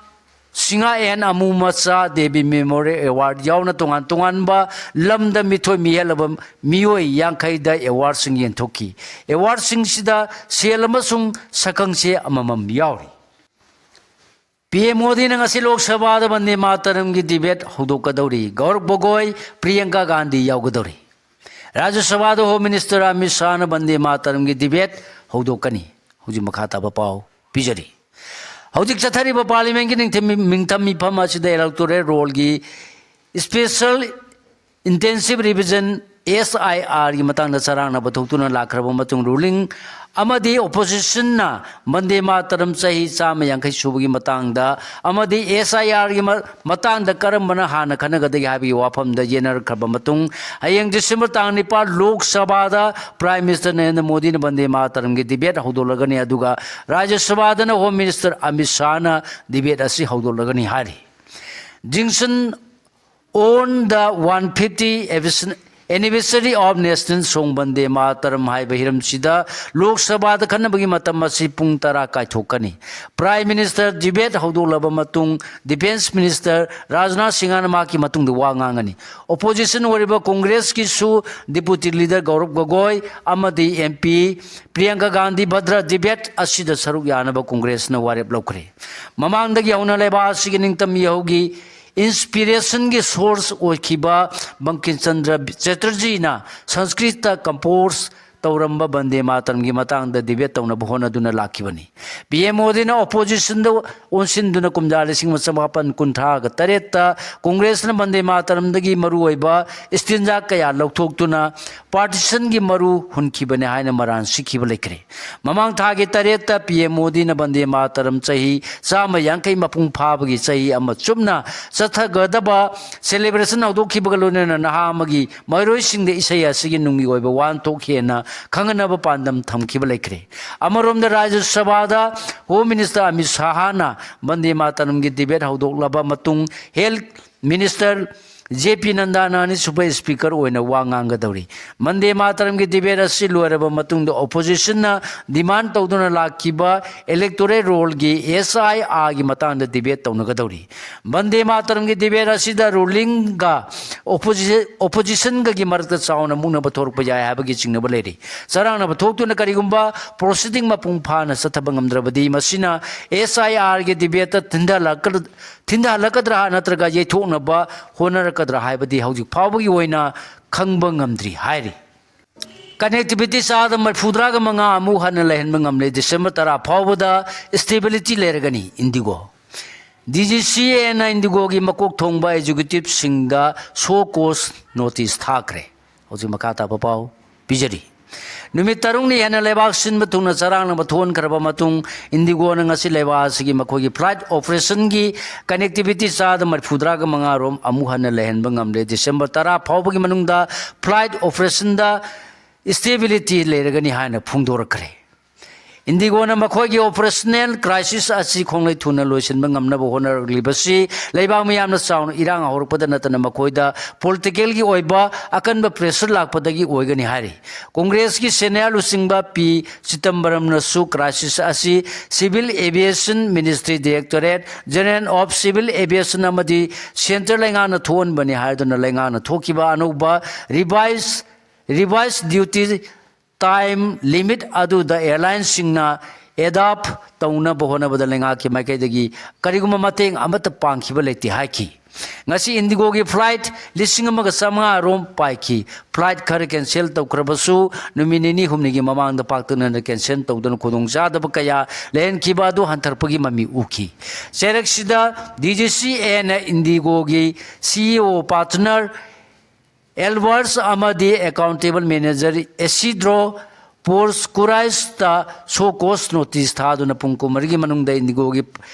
Singha and Amumacha Devi Memorial Award ꯌꯥꯎꯅ ꯇꯣꯉꯥꯟ ꯇꯣꯉꯥꯟꯕ ꯂꯝꯗ ꯃꯤꯊꯣꯏ ꯃꯤꯍꯦꯜꯂꯕ ꯃꯤꯑꯣꯏ ꯌꯥꯡꯈꯩꯗ awardꯁꯤꯡ ꯌꯦꯟꯊꯣꯛꯈꯤ꯫ Awardꯁꯤꯡꯁꯤꯗ ꯁꯦꯜ ꯑꯃꯁꯨꯡ ꯁꯛꯈꯪꯆꯦ ꯑꯃꯃꯝ ꯌꯥꯎꯔꯤ꯫ ꯄꯤ ꯑꯦꯝ ꯃꯣꯗꯤꯅ ꯉꯁꯤ ꯂꯣꯛ ꯁꯚꯥꯗ ꯕꯟꯗꯦ ꯃꯥꯇꯔꯝꯒꯤ debate ꯍꯧꯗꯣꯛꯀꯗꯧꯔꯤ꯫ ꯒꯧꯔꯕ ꯒꯣꯒꯣꯏ, ꯄ꯭ꯔꯤꯌꯪꯀꯥ ꯒꯥꯟꯙꯤ ꯌꯥꯎꯒꯗꯧꯔꯤ꯫ ꯔꯥꯖ꯭ꯌ ꯁꯚꯥꯗ Home Minister ꯑꯃꯤꯠ ꯁꯥꯍꯅ ꯕꯟꯗꯦ ꯃꯥꯇꯔꯝꯒꯤ debate ꯍꯧꯗꯣꯛꯀꯅꯤ꯫ ꯍꯧꯖꯤꯛ ꯃꯈꯥ ꯇꯥꯕ ꯄꯥꯎ ꯄꯤꯖꯔꯤ꯫ ꯍꯧꯖꯤꯛ ꯆꯠꯊꯔꯤꯕ Parliamentꯀꯤ ꯅꯤꯡꯊꯝ-, ꯃꯤꯡꯊꯝ ꯃꯤꯐꯝ ꯑꯁꯤꯗ electoral rollꯒꯤ Special Intensive Revision, S I Rꯒꯤ ꯃꯇꯥꯡꯗ ꯆꯔꯥꯡꯅꯕ ꯊꯣꯛꯇꯨꯅ ꯂꯥꯛꯈ꯭ꯔꯕ ꯃꯇꯨꯡ, ruling ꯑꯃꯗꯤ oppositionꯅ ꯕꯟꯗꯦ ꯃꯥꯇꯔꯝ ꯆꯍꯤ ꯆꯥꯝꯃ ꯌꯥꯡꯈꯩ ꯁꯨꯕꯒꯤ ꯃꯇꯥꯡꯗ ꯑꯃꯗꯤ S I Rꯒꯤ ꯃ-, ꯃꯇꯥꯡꯗ ꯀꯔꯝꯕꯅ ꯍꯥꯟꯅ ꯈꯟꯅꯒꯗꯒꯦ ꯍꯥꯏꯕꯒꯤ ꯋꯥꯐꯝꯗ ꯌꯦꯠꯅꯔꯛꯈ꯭ꯔꯕ ꯃꯇꯨꯡ, ꯍꯌꯦꯡ December ꯇꯥꯡ ꯅꯤꯄꯥꯟ ꯂꯣꯛ ꯁꯚꯥꯗ Prime Minister ꯅꯔꯦꯟꯗ꯭ꯔ ꯃꯣꯗꯤꯅ ꯕꯟꯗꯦ ꯃꯥꯇꯔꯝꯒꯤ debate ꯍꯧꯗꯣꯛꯂꯒꯅꯤ, ꯑꯗꯨꯒ ꯔꯥꯖ꯭ꯌ ꯁꯚꯥꯗꯅ Home Minister ꯑꯃꯤꯠ ꯁꯥꯍꯅ debate ꯑꯁꯤ ꯍꯧꯗꯣꯛꯂꯒꯅꯤ ꯍꯥꯏꯔꯤ꯫ Junction On the one fifty anniversary of National Song Bande Mataram ꯍꯥꯏꯕ ꯍꯤꯔꯝꯁꯤꯗ ꯂꯣꯛ ꯁꯚꯥꯗ ꯈꯟꯅꯕꯒꯤ ꯃꯇꯝ ꯑꯁꯤ ꯄꯨꯡ ꯇꯔꯥ ꯀꯥꯏꯊꯣꯛꯀꯅꯤ꯫ Prime Minister debate ꯍꯧꯗꯣꯛꯂꯕ ꯃꯇꯨꯡ, Defence Minister ꯔꯥꯖꯅꯥꯊ ꯁꯤꯡꯍꯅ ꯃꯍꯥꯛꯀꯤ ꯃꯇꯨꯡꯗ ꯋꯥ ꯉꯥꯡꯒꯅꯤ꯫ Opposition ꯑꯣꯏꯔꯤꯕ Congressꯀꯤꯁꯨ Deputy Leader ꯒꯧꯔꯕ ꯒꯣꯒꯣꯏ ꯑꯃꯗꯤ M P ꯄ꯭ꯔꯤꯌꯪꯀꯥ ꯒꯥꯟꯙꯤ ꯚꯗ꯭ꯔ debate ꯑꯁꯤꯗ ꯁꯔꯨꯛ ꯌꯥꯅꯕ Congressꯅ ꯋꯥꯔꯦꯞ ꯂꯧꯈ꯭ꯔꯦ꯫ ꯃꯃꯥꯡꯗꯒꯤ ꯍꯧꯅ ꯂꯩꯕꯥꯛ ꯑꯁꯤꯒꯤ ꯅꯤꯡꯇꯝ ꯃꯤꯍꯧꯒꯤ inspirationꯒꯤ source ꯑꯣꯏꯈꯤꯕ ꯕꯪꯀꯤꯝ ꯆꯟꯗ꯭ꯔ ꯆꯦꯇꯔꯖꯤꯅ ꯁꯪꯁꯀ꯭ꯔꯤꯠꯇ compose ꯇꯧꯔꯝꯕ ꯕꯟꯗꯦ ꯃꯥꯇꯔꯝꯒꯤ ꯃꯇꯥꯡꯗ debate ꯇꯧꯅꯕ ꯍꯣꯠꯅꯗꯨꯅ ꯂꯥꯛꯈꯤꯕꯅꯤ꯫ P M ꯃꯣꯗꯤꯅ oppositionꯗ ꯑꯣꯟꯁꯤꯟꯗꯨꯅ ꯀꯨꯝꯖꯥ ꯂꯤꯁꯤꯡ ꯑꯃ ꯆꯃꯥꯄꯟ ꯀꯨꯟꯊ꯭ꯔꯥꯒ ꯇꯔꯦꯠꯇ Congressꯅ ꯕꯟꯗꯦ ꯃꯥꯇꯔꯝꯗꯒꯤ ꯃꯔꯨꯑꯣꯏꯕ stanza ꯀꯌꯥ ꯂꯧꯊꯣꯛꯇꯨꯅ partitionꯒꯤ ꯃꯔꯨ ꯍꯨꯟꯈꯤꯕꯅꯤ ꯍꯥꯏꯅ ꯃꯔꯥꯟ ꯁꯤꯈꯤꯕ ꯂꯩꯈ꯭ꯔꯦ꯫ ꯃꯃꯥꯡ ꯊꯥꯒꯤ ꯇꯔꯦꯠꯇ P M ꯃꯣꯗꯤꯅ ꯕꯟꯗꯦ ꯃꯥꯇꯔꯝ ꯆꯍꯤ ꯆꯥꯝꯃ ꯌꯥꯡꯈꯩ ꯃꯄꯨꯡ ꯐꯥꯕꯒꯤ ꯆꯍꯤ ꯑꯃ ꯆꯨꯞꯅ ꯆꯠꯊꯒꯗꯕ celebration ꯍꯧꯗꯣꯛꯈꯤꯕꯒ ꯂꯣꯏꯅꯅ ꯅꯍꯥ ꯑꯃꯒꯤ ꯃꯍꯩꯔꯣꯏꯁꯤꯡꯗ ꯏꯁꯩ ꯑꯁꯤꯒꯤ ꯅꯨꯡꯒꯤ ꯑꯣꯏꯕ ꯋꯥꯍꯟꯊꯣꯛ ꯍꯦꯟꯅ ꯈꯪꯍꯟꯅꯕ ꯄꯥꯟꯗꯝ ꯊꯝꯈꯤꯕ ꯂꯩꯈ꯭ꯔꯦ꯫ ꯑꯃꯔꯣꯝꯗ ꯔꯥꯖ꯭ꯌ ꯁꯚꯥꯗ ꯍꯣꯝ ꯃꯤꯅꯤꯁꯇꯔ ꯑꯃꯤꯠ ꯁꯥꯍꯅ ꯕꯟꯗꯦ ꯃꯥꯇꯔꯝꯒꯤ ꯗꯤꯕꯦꯠ ꯍꯧꯗꯣꯛꯂꯕ ꯃꯇꯨꯡ ꯍꯦꯜꯊ ꯃꯤꯅꯤꯁꯇꯔ ꯖꯦ ꯄꯤ ꯅꯟꯗꯥꯅ ꯑꯅꯤꯁꯨꯕ ꯁ꯭ꯄꯤꯀꯔ ꯑꯣꯏꯅ ꯋꯥ ꯉꯥꯡꯒꯗꯧꯔꯤ꯫ ꯕꯟꯗꯦ ꯃꯥꯇꯔꯝꯒꯤ ꯗꯤꯕꯦꯠ ꯑꯁꯤ ꯂꯣꯏꯔꯕ ꯃꯇꯨꯡꯗ ꯑꯣꯄꯣꯖꯤꯁꯟꯅ ꯗꯤꯃꯥꯟ ꯇꯧꯗꯨꯅ ꯂꯥꯛꯈꯤꯕ ꯏꯂꯦꯛꯇꯣꯔꯦꯜ ꯔꯣꯜꯒꯤ ꯑꯦꯁ ꯑꯥꯏ ꯑꯥꯔꯒꯤ ꯃꯇꯥꯡꯗ ꯗꯤꯕꯦꯠ ꯇꯧꯅꯒꯗꯧꯔꯤ꯫ ꯕꯟꯗꯦ ꯃꯥꯇꯔꯝꯒꯤ ꯗꯤꯕꯦꯠ ꯑꯁꯤꯗ ꯔꯨꯂꯤꯡꯒ ꯑꯣꯄꯣꯖꯤ-, ꯑꯣꯄꯣꯖꯤꯁꯟꯒꯒꯤ ꯃꯔꯛꯇ ꯆꯥꯎꯅ ꯃꯨꯛꯅꯕ ꯊꯣꯔꯛꯄ ꯌꯥꯏ ꯍꯥꯏꯕꯒꯤ ꯆꯤꯡꯅꯕ ꯂꯩꯔꯤ꯫ ꯆꯔꯥꯡꯅꯕ ꯊꯣꯛꯇꯨꯅ ꯀꯔꯤꯒꯨꯝꯕ ꯄ꯭ꯔꯣꯁꯤꯗꯤꯡ ꯃꯄꯨꯡ ꯐꯥꯅ ꯆꯠꯊꯕ ꯉꯝꯗ꯭ꯔꯕꯗꯤ ꯃꯁꯤꯅ ꯑꯦꯁ ꯑꯥꯏ ꯑꯥꯔꯒꯤ ꯗꯤꯕꯦꯠꯇ ꯊꯤꯟꯊꯍꯜꯂꯛꯀ-, ꯊꯤꯟꯊꯍꯜꯂꯛꯀꯗ꯭ꯔꯥ ꯅꯠꯇ꯭ꯔꯒ ꯌꯩꯊꯣꯛꯅꯕ ꯍꯣꯠꯅꯔꯛꯀꯗ꯭ꯔꯥ ꯍꯥꯏꯕꯗꯤ ꯍꯧꯖꯤꯛ ꯐꯥꯎꯕꯒꯤ ꯑꯣꯏꯅ ꯈꯪꯕ ꯉꯝꯗ꯭ꯔꯤ ꯍꯥꯏꯔꯤ꯫ ꯀꯅꯦꯛꯇꯤꯚꯤꯇꯤ ꯆꯥꯗ ꯃꯔꯤꯐꯨꯇꯔꯥꯒ ꯃꯉꯥ ꯑꯃꯨꯛ ꯍꯟꯅ ꯂꯩꯍꯟꯕ ꯉꯝꯂꯦ꯫ ꯗꯤꯁꯦꯝꯕꯔ ꯇꯔꯥ ꯐꯥꯎꯕꯗ ꯁ꯭ꯇꯦꯕꯤꯂꯤꯇꯤ ꯂꯩꯔꯒꯅꯤ ꯏꯟꯗꯤꯒꯣ꯫ ꯗꯤ ꯖꯤ ꯁꯤ ꯑꯦꯅ ꯏꯟꯗꯤꯒꯣꯒꯤ ꯃꯀꯣꯛ ꯊꯣꯡꯕ ꯑꯦꯛꯖꯤꯀ꯭ꯌꯨꯇꯤꯚꯁꯤꯡꯗ ꯁꯣ ꯀꯣꯖ ꯅꯣꯇꯤꯁ ꯊꯥꯈ꯭ꯔꯦ꯫ ꯍꯧꯖꯤꯛ ꯃꯈꯥ ꯇꯥꯕ ꯄꯥꯎ ꯄꯤꯖꯔꯤ꯫ ꯅꯨꯃꯤꯠ ꯇꯔꯨꯛꯅꯤ ꯍꯦꯟꯅ ꯂꯩꯕꯥꯛ ꯁꯤꯟꯕ ꯊꯨꯡꯅ ꯆꯔꯥꯡꯅꯕ ꯊꯣꯛꯍꯟꯈ꯭ꯔꯕ ꯃꯇꯨꯡ ꯏꯟꯗꯤꯒꯣꯅ ꯉꯁꯤ ꯂꯩꯕꯥꯛ ꯑꯁꯤꯒꯤ ꯃꯈꯣꯏꯒꯤ ꯐ꯭ꯂꯥꯏꯠ ꯑꯣꯄꯔꯦꯁꯟꯒꯤ ꯀꯅꯦꯛꯇꯤꯚꯤꯇꯤ ꯆꯥꯗ ꯃꯔꯤꯐꯨꯇꯔꯥꯒ ꯃꯉꯥ ꯔꯣꯝ ꯑꯃꯨꯛ ꯍꯟꯅ ꯂꯩꯍꯟꯕ ꯉꯝꯂꯦ꯫ ꯗꯤꯁꯦꯝꯕꯔ ꯇꯔꯥ ꯐꯥꯎꯕꯒꯤ ꯃꯅꯨꯡꯗ ꯐ꯭ꯂꯥꯏꯠ ꯑꯣꯄꯔꯦꯁꯟꯗ ꯁ꯭ꯇꯦꯕꯤꯂꯤꯇꯤ ꯂꯩꯔꯒꯅꯤ ꯍꯥꯏꯅ ꯐꯣꯡꯗꯣꯔꯛꯈ꯭ꯔꯦ꯫ ꯏꯟꯗꯤꯒꯣꯅ ꯃꯈꯣꯏꯒꯤ ꯑꯣꯄꯔꯦꯁꯅꯦꯜ ꯀ꯭ꯔꯥꯏꯁꯤꯁ ꯑꯁꯤ ꯈꯣꯡꯂꯩ ꯊꯨꯅ ꯂꯣꯏꯁꯤꯟꯕ ꯉꯝꯅꯕ ꯍꯣꯠꯅꯔꯛꯂꯤꯕꯁꯤ ꯂꯩꯕꯥꯛ ꯃꯤꯌꯥꯝꯅ ꯆꯥꯎꯅ ꯏꯔꯥꯡ ꯍꯧꯔꯛꯄꯗ ꯅꯠꯇꯅ ꯃꯈꯣꯏꯗ ꯄꯣꯂꯤꯇꯤꯀꯦꯜꯒꯤ ꯑꯣꯏꯕ ꯑꯀꯟꯕ ꯄ꯭ꯔꯦꯁꯔ ꯂꯥꯛꯄꯗꯒꯤ ꯑꯣꯏꯒꯅꯤ ꯍꯥꯏꯔꯤ꯫ ꯀꯣꯡꯒ꯭ꯔꯦꯁꯀꯤ ꯁꯦꯅꯤꯌꯔ ꯂꯨꯆꯤꯡꯕ ꯄꯤ ꯆꯤꯗꯝꯕꯔꯝꯅꯁꯨ ꯀ꯭ꯔꯥꯏꯁꯤꯁ ꯑꯁꯤ civil aviation ministry, directorate general of civil aviation ꯑꯃꯗꯤ ꯁꯦꯟꯇꯔ ꯂꯩꯉꯥꯛꯅ ꯊꯣꯛꯍꯟꯕꯅꯤ ꯍꯥꯏꯗꯨꯅ ꯂꯩꯉꯥꯛꯅ ꯊꯣꯛꯈꯤꯕ ꯑꯅꯧꯕ revise, revise duty time limit ꯑꯗꯨꯗ ꯑꯦꯌꯔꯂꯥꯏꯟꯁꯤꯡꯅ ꯑꯦꯗꯥꯞ ꯇꯧꯅꯕ ꯍꯣꯠꯅꯕꯗ ꯂꯩꯉꯥꯛꯀꯤ ꯃꯥꯏꯀꯩꯗꯒꯤ ꯀꯔꯤꯒꯨꯝꯕ ꯃꯇꯦꯡ ꯑꯃꯠꯇ ꯄꯥꯡꯈꯤꯕ ꯂꯩꯇꯦ ꯍꯥꯏꯈꯤ꯫ ꯉꯁꯤ ꯏꯟꯗꯤꯒꯣꯒꯤ ꯐ꯭ꯂꯥꯏꯠ ꯂꯤꯁꯤꯡ ꯑꯃꯒ ꯆꯥꯃꯉꯥ ꯔꯣꯝ ꯄꯥꯏꯈꯤ꯫ ꯐ꯭ꯂꯥꯏꯠ ꯈꯔ ꯀꯦꯟꯁꯦꯜ ꯇꯧꯈ꯭ꯔꯕꯁꯨ ꯅꯨꯃꯤꯠ ꯅꯤꯅꯤ ꯍꯨꯝꯅꯤꯒꯤ ꯃꯃꯥꯡꯗ ꯄꯥꯛꯇꯛꯅꯅ ꯀꯦꯟꯁꯦꯜ ꯇꯧꯗꯨꯅ ꯈꯨꯗꯣꯡꯆꯥꯗꯕ ꯀꯌꯥ ꯂꯩꯍꯟꯈꯤꯕ ꯑꯗꯨ ꯍꯟꯊꯔꯛꯄꯒꯤ ꯃꯃꯤ ꯎꯈꯤ꯫ ꯆꯩꯔꯛꯁꯤꯗ ꯗꯤ ꯖꯤ ꯁꯤ ꯑꯦꯅ ꯏꯟꯗꯤꯒꯣꯒꯤ ꯁꯤ ꯏ ꯑꯣ ꯄꯥꯔꯠꯅꯔ ꯑꯦꯜꯋꯥꯔꯁ ꯑꯃꯗꯤ ꯑꯦꯀꯥꯎꯟꯇꯦꯕꯜ ꯃꯦꯅꯦꯖꯔ ꯑꯦꯁꯤꯗ꯭ꯔꯣ ꯀꯣꯔꯁ ꯀꯨꯔꯥꯏꯁꯇ ꯁꯣ ꯀꯣꯁ ꯅꯣꯇꯤꯁ ꯊꯥꯗꯨꯅ ꯄꯨꯡ ꯀꯨꯟꯃꯔꯤꯒꯤ ꯃꯅꯨꯡꯗ ꯏꯟꯗꯤꯒꯣꯒꯤ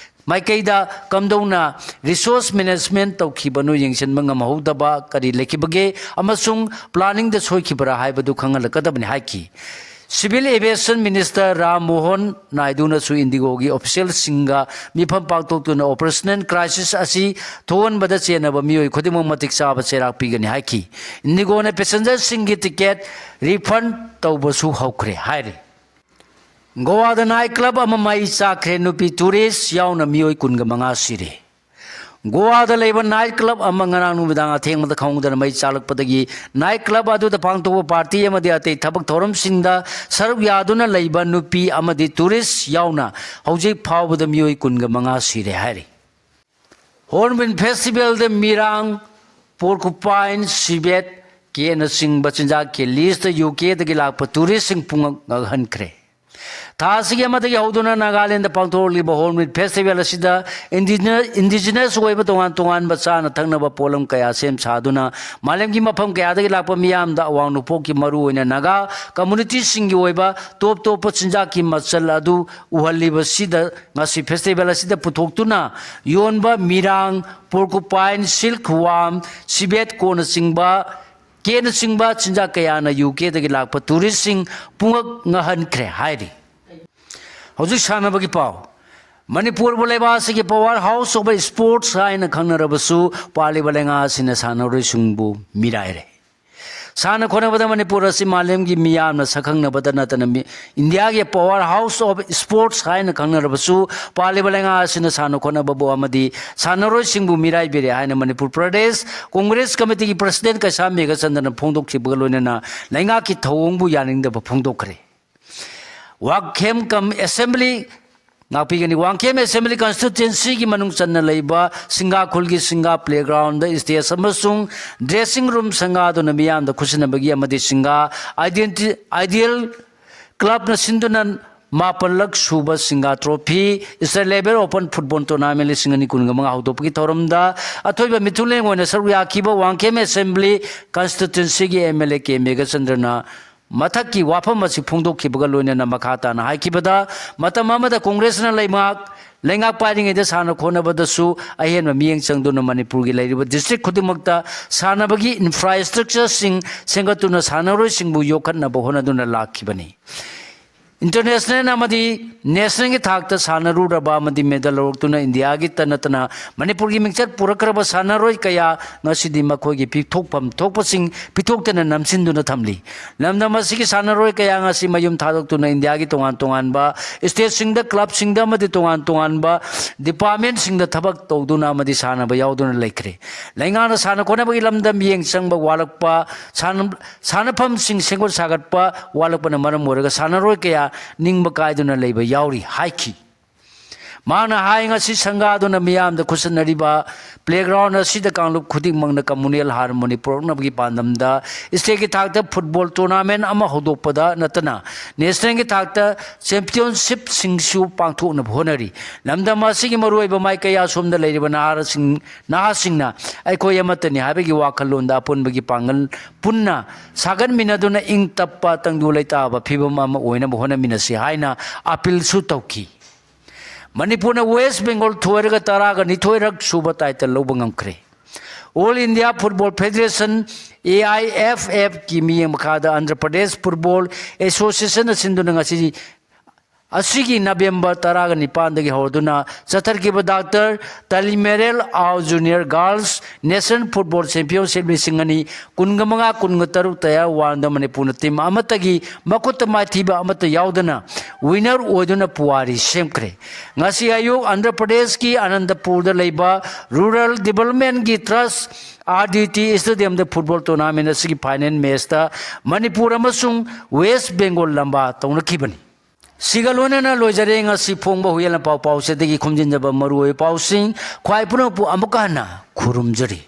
ꯃꯥꯏꯀꯩꯗ ꯀꯝꯗꯧꯅ ꯔꯤꯁꯣꯔꯁ ꯃꯦꯅꯦꯖꯃꯦꯟ ꯇꯧꯈꯤꯕꯅꯣ ꯌꯦꯡꯁꯤꯟꯕ ꯉꯝꯍꯧꯗꯕ ꯀꯔꯤ ꯂꯩꯈꯤꯕꯒꯦ ꯑꯃꯁꯨꯡ ꯄ꯭ꯂꯥꯅꯤꯡꯗ ꯁꯣꯏꯈꯤꯕ꯭ꯔꯥ ꯍꯥꯏꯕꯗꯨ ꯈꯪꯍꯜꯂꯛꯀꯗꯕꯅꯤ ꯍꯥꯏꯈꯤ꯫ Civil aviation minister Ram Mohan ꯅꯥꯏꯗꯨꯅꯁꯨ ꯏꯟꯗꯤꯒꯣꯒꯤ ꯑꯣꯐꯤꯁꯤꯌꯦꯜꯁꯤꯡꯒ ꯃꯤꯐꯝ ꯄꯥꯡꯊꯣꯛꯇꯨꯅ ꯑꯣꯄꯔꯦꯁꯅꯦꯜ ꯀ꯭ꯔꯥꯏꯁꯤꯁ ꯑꯁꯤ ꯊꯣꯛꯍꯟꯕꯗ ꯆꯦꯟꯅꯕ ꯃꯤꯑꯣꯏ ꯈꯨꯗꯤꯡꯃꯛ ꯃꯇꯤꯛ ꯆꯥꯕ ꯆꯩꯔꯥꯛ ꯄꯤꯒꯅꯤ ꯍꯥꯏꯈꯤ꯫ ꯏꯟꯗꯤꯒꯣꯅ ꯄꯦꯁꯦꯟꯖꯔꯁꯤꯡꯒꯤ ꯇꯤꯀꯦꯠ ꯔꯤꯐꯟ ꯇꯧꯕꯁꯨ ꯍꯧꯈ꯭ꯔꯦ ꯍꯥꯏꯔꯤ꯫ ꯒꯣꯋꯥꯗ ꯅꯥꯏꯠ ꯀ꯭ꯂꯕ ꯑꯃ ꯃꯩ ꯆꯥꯛꯈ꯭ꯔꯦ, ꯅꯨꯄꯤ ꯇꯨꯔꯤꯁ ꯌꯥꯎꯅ ꯃꯤꯑꯣꯏ ꯀꯨꯟꯒ ꯃꯉꯥ ꯁꯤꯔꯦ꯫ ꯒꯣꯋꯥꯗ ꯂꯩꯕ ꯅꯥꯏꯠ ꯀ꯭ꯂꯕ ꯑꯃ ꯉꯔꯥꯡ ꯅꯨꯃꯤꯗꯥꯡ ꯑꯊꯦꯡꯕꯗ ꯈꯪꯍꯧꯗꯅ ꯃꯩ ꯆꯥꯛꯂꯛꯄꯗꯒꯤ ꯅꯥꯏꯠ ꯀ꯭ꯂꯕ ꯑꯗꯨꯗ ꯄꯥꯡꯊꯣꯛꯄ ꯄꯥꯔꯇꯤ ꯑꯃꯗꯤ ꯑꯇꯩ ꯊꯕꯛ ꯊꯧꯔꯝꯁꯤꯡꯗ ꯁꯔꯨꯛ ꯌꯥꯗꯨꯅ ꯂꯩꯕ ꯅꯨꯄꯤ ꯑꯃꯗꯤ ꯇꯨꯔꯤꯁ ꯌꯥꯎꯅ ꯍꯧꯖꯤꯛ ꯐꯥꯎꯕꯗ ꯃꯤꯑꯣꯏ ꯀꯨꯟꯒ ꯃꯉꯥ ꯁꯤꯔꯦ ꯍꯥꯏꯔꯤ꯫ ꯍꯣꯔꯟꯕꯤꯜ ꯐꯦꯁꯇꯤꯚꯦꯜꯗ ꯃꯤꯔꯥꯡ, ꯄꯣꯔꯀꯨꯄꯥꯏꯟ, ꯁꯤꯕꯦꯠ, ꯀꯦꯅꯆꯤꯡꯕ ꯆꯤꯟꯖꯥꯛꯀꯤ ꯂꯤꯁꯇ ꯌꯨ ꯀꯦꯗꯒꯤ ꯂꯥꯛꯄ ꯇꯨꯔꯤꯁꯁꯤꯡ ꯄꯨꯡꯉꯛ ꯉꯛꯍꯟꯈ꯭ꯔꯦ꯫ ꯊꯥ ꯑꯁꯤꯒꯤ ꯑꯃꯗꯒꯤ ꯍꯧꯗꯨꯅ ꯅꯥꯒꯥꯂꯦꯟꯗ ꯄꯥꯡꯊꯣꯛꯂꯤꯕ ꯍꯣꯔꯟꯕꯤꯜ ꯐꯦꯁꯇꯤꯚꯦꯜ ꯑꯁꯤꯗ ꯏꯟꯗꯤꯖꯤꯅꯁ ꯑꯣꯏꯕ ꯇꯣꯉꯥꯟ ꯇꯣꯉꯥꯟꯕ ꯆꯥꯅ ꯊꯛꯅꯕ ꯄꯣꯠꯂꯝ ꯀꯌꯥ ꯁꯦꯝ ꯁꯥꯗꯨꯅ ꯃꯥꯂꯦꯝꯒꯤ ꯃꯐꯝ ꯀꯌꯥꯗꯒꯤ ꯂꯥꯛꯄ ꯃꯤꯌꯥꯝꯗ ꯑꯋꯥꯡ ꯅꯣꯡꯄꯣꯛꯀꯤ ꯃꯔꯨꯑꯣꯏꯅ ꯅꯥꯒꯥ ꯀꯝꯃꯨꯅꯤꯇꯤꯁꯤꯡꯒꯤ ꯑꯣꯏꯕ ꯇꯣꯞ ꯇꯣꯞꯄ ꯆꯤꯟꯖꯥꯛꯀꯤ ꯃꯆꯜ ꯑꯗꯨ ꯎꯍꯜꯂꯤꯕꯁꯤꯗ ꯉꯁꯤ ꯐꯦꯁꯇꯤꯚꯦꯜ ꯑꯁꯤꯗ ꯄꯨꯊꯣꯛꯇꯨꯅ ꯌꯣꯟꯕ ꯃꯤꯔꯥꯡ, ꯄꯣꯔꯀꯨꯄꯥꯏꯟ, ꯁꯤꯜꯛ ꯋꯥꯝ, ꯁꯤꯕꯦꯠ ꯀꯣꯅꯆꯤꯡꯕ, ꯀꯦꯅꯆꯤꯡꯕ ꯆꯤꯟꯖꯥꯛ ꯀꯌꯥꯅ ꯌꯨ ꯀꯦꯗꯒꯤ ꯂꯥꯛꯄ ꯇꯨꯔꯤꯁꯁꯤꯡ ꯄꯨꯡꯉꯛ ꯉꯛꯍꯟꯈ꯭ꯔꯦ ꯍꯥꯏꯔꯤ꯫ ꯍꯧꯖꯤꯛ ꯁꯥꯟꯅꯕꯒꯤ ꯄꯥꯎ꯫ ꯃꯅꯤꯄꯨꯔꯕꯨ ꯂꯩꯕꯥꯛ ꯑꯁꯤꯒꯤ power house of sports ꯍꯥꯏꯅ ꯈꯪꯅꯔꯕꯁꯨ ꯄꯥꯜꯂꯤꯕ ꯂꯩꯉꯥꯛ ꯑꯁꯤꯅ ꯁꯥꯟꯅꯔꯣꯏꯁꯤꯡꯕꯨ ꯃꯤꯔꯥꯏꯔꯦ꯫ ꯁꯥꯟꯅ ꯈꯣꯠꯅꯕꯗ ꯃꯅꯤꯄꯨꯔ ꯑꯁꯤ ꯃꯥꯂꯦꯝꯒꯤ ꯃꯤꯌꯥꯝꯅ ꯁꯛꯈꯪꯅꯕꯗ ꯅꯠꯇꯅ ꯃꯤ-, ꯏꯟꯗꯤꯌꯥꯒꯤ power house of sports ꯍꯥꯏꯅ ꯈꯪꯅꯔꯕꯁꯨ ꯄꯥꯜꯂꯤꯕ ꯂꯩꯉꯥꯛ ꯑꯁꯤꯅ ꯁꯥꯟꯅ ꯈꯣꯠꯅꯕꯕꯨ ꯑꯃꯗꯤ ꯁꯥꯟꯅꯔꯣꯏꯁꯤꯡꯕꯨ ꯃꯤꯔꯥꯏꯕꯤꯔꯦ ꯍꯥꯏꯅ ꯃꯅꯤꯄꯨꯔ ꯄ꯭ꯔꯗꯦꯁ ꯀꯣꯡꯒ꯭ꯔꯦꯁ ꯀꯃꯤꯇꯤꯒꯤ ꯄ꯭ꯔꯁꯤꯗꯦꯟ ꯀꯩꯁꯥꯝ ꯃꯦꯘꯆꯟꯗ꯭ꯔꯅ ꯐꯣꯡꯗꯣꯛꯈꯤꯕꯒ ꯂꯣꯏꯅꯅ ꯂꯩꯉꯥꯛꯀꯤ ꯊꯧꯑꯣꯡꯕꯨ ꯌꯥꯅꯤꯡꯗꯕ ꯐꯣꯡꯗꯣꯛꯈ꯭ꯔꯦ꯫ ꯋꯥꯡꯈꯦꯝ ꯀꯝ ꯑꯦꯁꯦꯝꯕ꯭ꯂꯤ ꯉꯥꯛꯄꯤꯒꯅꯤ꯫ ꯋꯥꯡꯈꯦꯝ ꯑꯦꯁꯦꯝꯕ꯭ꯂꯤ ꯀꯟꯁꯇꯤꯇ꯭ꯋꯦꯟꯁꯤꯒꯤ ꯃꯅꯨꯡ ꯆꯟꯅ ꯂꯩꯕ ꯁꯤꯡꯒꯥ ꯈꯨꯜꯒꯤ ꯁꯤꯡꯒꯥ ꯄ꯭ꯂꯦꯒ꯭ꯔꯥꯎꯟꯗ ꯁ꯭ꯇꯦꯖ ꯑꯃꯁꯨꯡ ꯗ꯭ꯔꯦꯁꯤꯡ ꯔꯨꯝ ꯁꯪꯒꯥꯗꯨꯅ ꯃꯤꯌꯥꯝꯗ ꯈꯨꯠꯁꯤꯟꯅꯕꯒꯤ ꯑꯃꯗꯤ ꯁꯤꯡꯒꯥ ꯑꯥꯏꯗꯦꯟꯇꯤ-, ꯑꯥꯏꯗꯤꯌꯦꯜ ꯀ꯭ꯂꯕꯅ ꯁꯤꯟꯗꯨꯅ ꯃꯥꯄꯜꯂꯛ ꯁꯨꯕ Singha trophy, state level open football tournament ꯂꯤꯁꯤꯡ ꯑꯅꯤ ꯀꯨꯟꯒ ꯃꯉꯥ ꯍꯧꯗꯣꯛꯄꯒꯤ ꯊꯧꯔꯝꯗ ꯑꯊꯣꯏꯕ ꯃꯤꯊꯨꯡꯂꯦꯟ ꯑꯣꯏꯅ ꯁꯔꯨꯛ ꯌꯥꯈꯤꯕ ꯋꯥꯡꯈꯦꯝ ꯑꯦꯁꯦꯝꯕ꯭ꯂꯤ ꯀꯟꯁꯇꯤꯇ꯭ꯋꯦꯟꯁꯤꯒꯤ ꯑꯦꯝ ꯑꯦꯜ ꯑꯦ ꯀꯦ ꯃꯦꯘꯆꯟꯗ꯭ꯔꯅ ꯃꯊꯛꯀꯤ ꯋꯥꯐꯝ ꯑꯁꯤ ꯐꯣꯡꯗꯣꯛꯈꯤꯕꯒ ꯂꯣꯏꯅꯅ ꯃꯈꯥ ꯇꯥꯅ ꯍꯥꯏꯈꯤꯕꯗ, ꯃꯇꯝ ꯑꯃꯗ ꯀꯣꯡꯒ꯭ꯔꯦꯁꯅ ꯂꯩꯉꯥꯛ ꯂꯩꯉꯥꯛ ꯄꯥꯏꯔꯤꯉꯩꯗ ꯁꯥꯟꯅ ꯈꯣꯠꯅꯕꯗꯁꯨ ꯑꯍꯦꯟꯕ ꯃꯤꯠꯌꯦꯡ ꯆꯪꯗꯨꯅ ꯃꯅꯤꯄꯨꯔꯒꯤ ꯂꯩꯔꯤꯕ ꯗꯤꯁꯇ꯭ꯔꯤꯛ ꯈꯨꯗꯤꯡꯃꯛꯇ ꯁꯥꯟꯅꯕꯒꯤ ꯏꯟꯐ꯭ꯔꯥꯁ꯭ꯇ꯭ꯔꯛꯆꯔꯁꯤꯡ ꯁꯦꯝꯒꯠꯇꯨꯅ ꯁꯥꯟꯅꯔꯣꯏꯁꯤꯡꯕꯨ ꯌꯣꯛꯈꯠꯅꯕ ꯍꯣꯠꯅꯗꯨꯅ ꯂꯥꯛꯈꯤꯕꯅꯤ꯫ ꯏꯟꯇꯔꯅꯦꯁꯅꯦꯜ ꯑꯃꯗꯤ ꯅꯦꯁꯅꯦꯜꯒꯤ ꯊꯥꯛꯇ ꯁꯥꯟꯅꯔꯨꯔꯕ ꯑꯃꯗꯤ ꯃꯦꯗꯜ ꯂꯧꯔꯛꯇꯨꯅ ꯏꯟꯗꯤꯌꯥꯒꯤꯇ ꯅꯠꯇꯅ ꯃꯅꯤꯄꯨꯔꯒꯤ ꯃꯤꯡꯆꯠ ꯄꯨꯔꯛꯈ꯭ꯔꯕ ꯁꯥꯟꯅꯔꯣꯏ ꯀꯌꯥ ꯉꯁꯤꯗꯤ ꯃꯈꯣꯏꯒꯤ ꯄꯤꯊꯣꯛꯐꯝ ꯊꯣꯛꯄꯁꯤꯡ ꯄꯤꯊꯣꯛꯇꯅ ꯅꯝꯁꯤꯟꯗꯨꯅ ꯊꯝꯂꯤ꯫ ꯂꯝꯗꯝ ꯑꯁꯤꯒꯤ ꯁꯥꯟꯅꯔꯣꯏ ꯀꯌꯥ ꯉꯁꯤ ꯃꯌꯨꯝ ꯊꯥꯗꯣꯛꯇꯨꯅ ꯏꯟꯗꯤꯌꯥꯒꯤ ꯇꯣꯉꯥꯟ ꯇꯣꯉꯥꯟꯕ ꯁ꯭ꯇꯦꯠꯁꯤꯡꯗ, ꯀ꯭ꯂꯕꯁꯤꯡꯗ ꯑꯃꯗꯤ ꯇꯣꯉꯥꯟ ꯇꯣꯉꯥꯟꯕ ꯗꯤꯄꯥꯔꯠꯃꯦꯟꯁꯤꯡꯗ ꯊꯕꯛ ꯇꯧꯗꯨꯅ ꯑꯃꯗꯤ ꯁꯥꯟꯅꯕ ꯌꯥꯎꯗꯨꯅ ꯂꯩꯈ꯭ꯔꯦ꯫ ꯂꯩꯉꯥꯛꯅ ꯁꯥꯟꯅ ꯈꯣꯠꯅꯕꯒꯤ ꯂꯝꯗ ꯃꯤꯠꯌꯦꯡ ꯆꯪꯕ ꯋꯥꯠꯂꯛꯄ, ꯁꯥꯟꯅ-, ꯁꯥꯟꯅꯐꯝꯁꯤꯡ ꯁꯦꯝꯒꯠ ꯁꯥꯒꯠꯄ ꯋꯥꯠꯂꯛꯄꯅ ꯃꯔꯝ ꯑꯣꯏꯔꯒ ꯁꯥꯟꯅꯔꯣꯏ ꯀꯌꯥ ꯅꯤꯡꯕ ꯀꯥꯏꯗꯨꯅ ꯂꯩꯕ ꯌꯥꯎꯔꯤ ꯍꯥꯏꯈꯤ꯫ ꯃꯍꯥꯛꯅ ꯍꯥꯏ, ꯉꯁꯤ ꯁꯪꯒꯥꯗꯨꯅ ꯃꯤꯌꯥꯝꯗ ꯈꯨꯠꯁꯟꯅꯔꯤꯕ ꯄ꯭ꯂꯦꯒ꯭ꯔꯥꯎꯟ ꯑꯁꯤꯗ ꯀꯥꯡꯂꯨꯞ ꯈꯨꯗꯤꯡꯃꯛꯅ ꯀꯝꯃꯨꯅꯦꯜ ꯍꯥꯔꯃꯣꯅꯤ ꯄꯨꯔꯛꯅꯕꯒꯤ ꯄꯥꯟꯗꯝꯗ ꯁ꯭ꯇꯦꯠꯀꯤ ꯊꯥꯛꯇ ꯐꯨꯠꯕꯣꯜ ꯇꯣꯔꯅꯥꯃꯦꯟ ꯑꯃ ꯍꯧꯗꯣꯛꯄꯗ ꯅꯠꯇꯅ ꯅꯦꯁꯅꯦꯜꯒꯤ ꯊꯥꯛꯇ ꯆꯦꯝꯄꯤꯌꯟꯁꯤꯞꯁꯤꯡꯁꯨ ꯄꯥꯡꯊꯣꯛꯅꯕ ꯍꯣꯠꯅꯔꯤ꯫ ꯂꯝꯗꯝ ꯑꯁꯤꯒꯤ ꯃꯔꯨꯑꯣꯏꯕ ꯃꯥꯏꯀꯩ ꯑꯁꯣꯝꯗ ꯂꯩꯔꯤꯕ ꯅꯍꯥꯁꯤꯡ, ꯅꯍꯥꯁꯤꯡꯅ ꯑꯩꯈꯣꯏ ꯑꯃꯠꯇꯅꯤ ꯍꯥꯏꯕꯒꯤ ꯋꯥꯈꯜꯂꯣꯟꯗ ꯑꯄꯨꯟꯕꯒꯤ ꯄꯥꯡꯒꯜ ꯄꯨꯟꯅ ꯁꯥꯒꯠꯃꯤꯟꯅꯗꯨꯅ ꯏꯪ ꯇꯞꯄ ꯇꯪꯗꯨ ꯂꯩꯇꯥꯕ ꯐꯤꯕꯝ ꯑꯃ ꯑꯣꯏꯅꯕ ꯍꯣꯠꯅꯃꯤꯟꯅꯁꯤ ꯍꯥꯏꯅ ꯑꯄꯤꯜꯁꯨ ꯇꯧꯈꯤ꯫ ꯃꯅꯤꯄꯨꯔꯅ ꯋꯦꯁ ꯕꯦꯡꯒꯣꯜ ꯊꯣꯏꯔꯒ ꯇꯔꯥꯒ ꯅꯤꯊꯣꯏꯔꯛ ꯁꯨꯕ ꯇꯥꯏꯇꯜ ꯂꯧꯕ ꯉꯝꯈ꯭ꯔꯦ꯫ All India football federation, A I F ꯑꯦꯐꯀꯤ ꯃꯤꯠꯌꯦꯡ ꯃꯈꯥꯗ ꯑꯟꯙ꯭ꯔ ꯄ꯭ꯔꯗꯦꯁ ꯐꯨꯠꯕꯣꯜ ꯑꯦꯁꯣꯁꯤꯌꯦꯁꯟꯅ ꯁꯤꯟꯗꯨꯅ ꯉꯁꯤ ꯑꯁꯤꯒꯤ ꯅꯕꯦꯝꯕꯔ ꯇꯔꯥꯒ ꯅꯤꯄꯥꯟꯗꯒꯤ ꯍꯧꯔꯗꯨꯅ ꯆꯠꯊꯔꯛꯈꯤꯕ ꯗꯥꯛꯇꯔ ꯇꯥꯂꯤꯃꯦꯔꯦꯜ ꯑꯥꯎ junior girls national football championship ꯂꯤꯁꯤꯡ ꯑꯅꯤ ꯀꯨꯟꯒ ꯃꯉꯥ ꯀꯨꯟꯒ ꯇꯔꯨꯛ ꯇꯌꯥꯔ ꯋꯥꯟꯗ ꯃꯅꯤꯄꯨꯔꯅ ꯇꯤꯝ ꯑꯃꯠꯇꯒꯤ ꯃꯈꯨꯠꯇ ꯃꯥꯏꯊꯤꯕ ꯑꯃꯠꯇ ꯌꯥꯎꯗꯅ ꯋꯤꯅꯔ ꯑꯣꯏꯗꯨꯅ ꯄꯨꯋꯥꯔꯤ ꯁꯦꯝꯈ꯭ꯔꯦ꯫ ꯉꯁꯤ ꯑꯌꯨꯛ ꯑꯟꯙ꯭ꯔ ꯄ꯭ꯔꯗꯦꯁꯀꯤ ꯑꯅꯟꯇꯄꯨꯔꯗ ꯂꯩꯕ ꯔꯨꯔꯦꯜ ꯗꯤꯕꯂꯞꯃꯦꯟꯒꯤ ꯇ꯭ꯔꯁ, ꯑꯥꯔ ꯗꯤ ꯇꯤ ꯁ꯭ꯇꯦꯗꯤꯌꯝꯗ ꯐꯨꯠꯕꯣꯜ ꯇꯣꯔꯅꯥꯃꯦꯟ ꯑꯁꯤꯒꯤ ꯐꯥꯏꯅꯦꯜ ꯃꯦꯆꯇ ꯃꯅꯤꯄꯨꯔ ꯑꯃꯁꯨꯡ ꯋꯦꯁ ꯕꯦꯡꯒꯣꯜ ꯂꯝꯕꯥ ꯇꯧꯅꯈꯤꯕꯅꯤ꯫ ꯁꯤꯒ ꯂꯣꯏꯅꯅ ꯂꯣꯏꯖꯔꯦ ꯉꯁꯤ ꯐꯣꯡꯕ ꯍꯨꯏꯌꯦꯟ ꯄꯥꯎ ꯄꯥꯎꯆꯦꯗꯒꯤ ꯈꯣꯝꯖꯤꯟꯖꯕ ꯃꯔꯨꯑꯣꯏꯕ ꯄꯥꯎꯁꯤꯡ꯫ ꯈ꯭ꯋꯥꯏ ꯄꯨꯝꯅꯃꯛꯄꯨ ꯑꯃꯨꯛꯀ ꯍꯟꯅ ꯈꯨꯔꯨꯝꯖꯔꯤ꯫